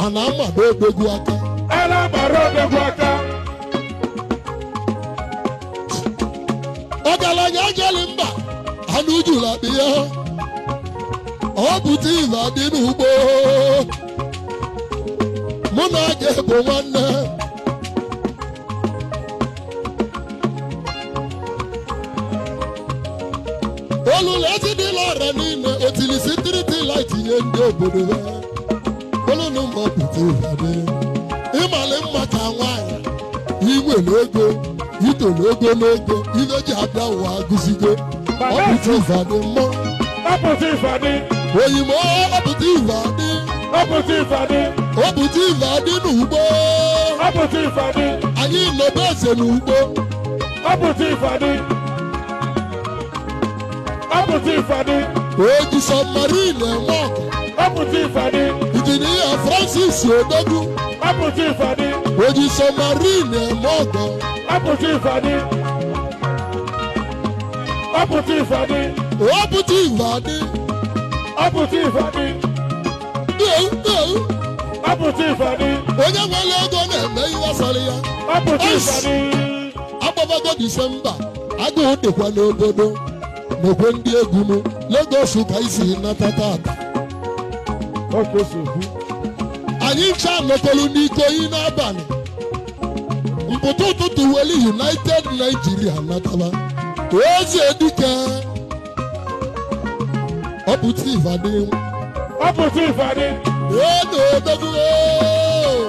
A na-amado odogwu aka. A na-amara odogwu aka. Ọgaranya jeli mba anụ juru akpị ya. Ọ pụta ife adị n'ugbo. Mụ na gị bụ nwanne. Olulu ezi dị ọra niile otilisi tiriti light nye ndị obodo ha. Olulu ma ọ pụta ife adị. Ịmalị mma ka nwaanyị. Inwere ego, itolu ego n'ego, ife ji abịa ụwa agụzigo. Ọ pụta ife adị mmụọ. Ọ pụta ife adị. Oyimo ọ pụta ife adị. Ọ pụta ife adị. Ọ pụta ife adị n'ugbo. Ọ pụta ife adị. Anyị nọbe eze n'ugbo. Ọ pụta ife adị. Ọ pụta ife adị. Oji submarine eme ọkụ. Ọ pụta ife adị. Injinia Francis Odogwu. Ọ pụta ife adị. Oji submarine eme ọkụ. Ọ pụta ife adị. Ọ pụta ife adị. Ọ pụta ife adị. Ọ pụta ife adị. Ọ pụta ife adị. Onye nwere ego na-eme ihe sọrọ ya. Ọ pụta ife adị. Agbabago Disemba, agụụ dịkwa n'obodo. N'okwe ndị egwu m, Lagos ka isi nata tata. Anyị ncha nọkọrọ n'Ikoyi n'abalị. Mpụta ụtụtụ weli United Nigeria nataba. Eze dike. Ọ pụta ife adị. Ọ pụta ife adị. Ee na odogwu.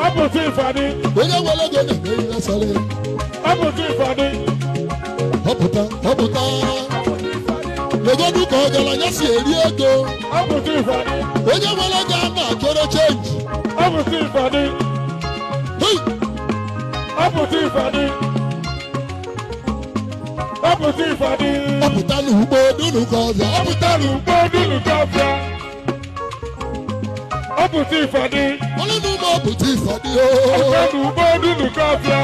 Ọ pụta ife adị. Onye nwere ego na-eme ihe sọrọ ya. Ọ pụta ife adị. Ọ pụta, ọ pụta. Legodu ka ọgaranya si eri ego. Ọ pụta ife adị. Onye nwere ego a na-achọrọ chenji. Ọ pụta ife adị. Hei! Ọ pụta ife adị. Ọ pụta ife adị. Ọ pụta n'ugbo dunu ka ọbịa. Ọ pụta n'ugbo dunu ka ọbịa. Ọ pụta ife adị. Ọlụ n'ugbo ọ pụta ife adị. Ọ pụta n'ugbo dunu ka ọbịa.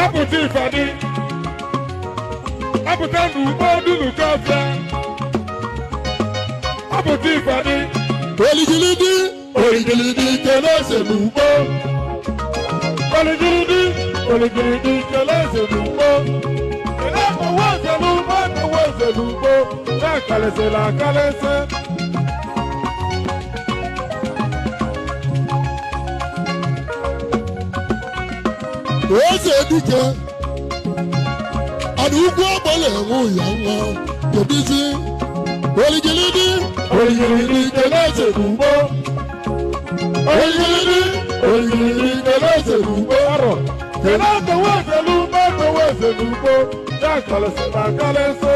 Ọ pụta ife adị. Ọ pụta n'ugbo dunu ka ọbịa. Ọ pụta ife adị. Oligilidi, oligilidi kele eze n'ugbo. Oligilidi, oligilidi kele eze n'ugbo. Kele owó eze n'ugbo, owó eze n'ugbo. Na-akalịsị na-akalịsị. Eze dike. Ana ugwu agbala enwe ya nwa. Keduzi? Oligilidi, oligilidi kele eze n'ugbo. Oligilidi, oligilidi kele eze n'ugbo. Arọ. Kele owó eze n'ugbo, owó eze n'ugbo. Na-akalịsị na-akalịsị.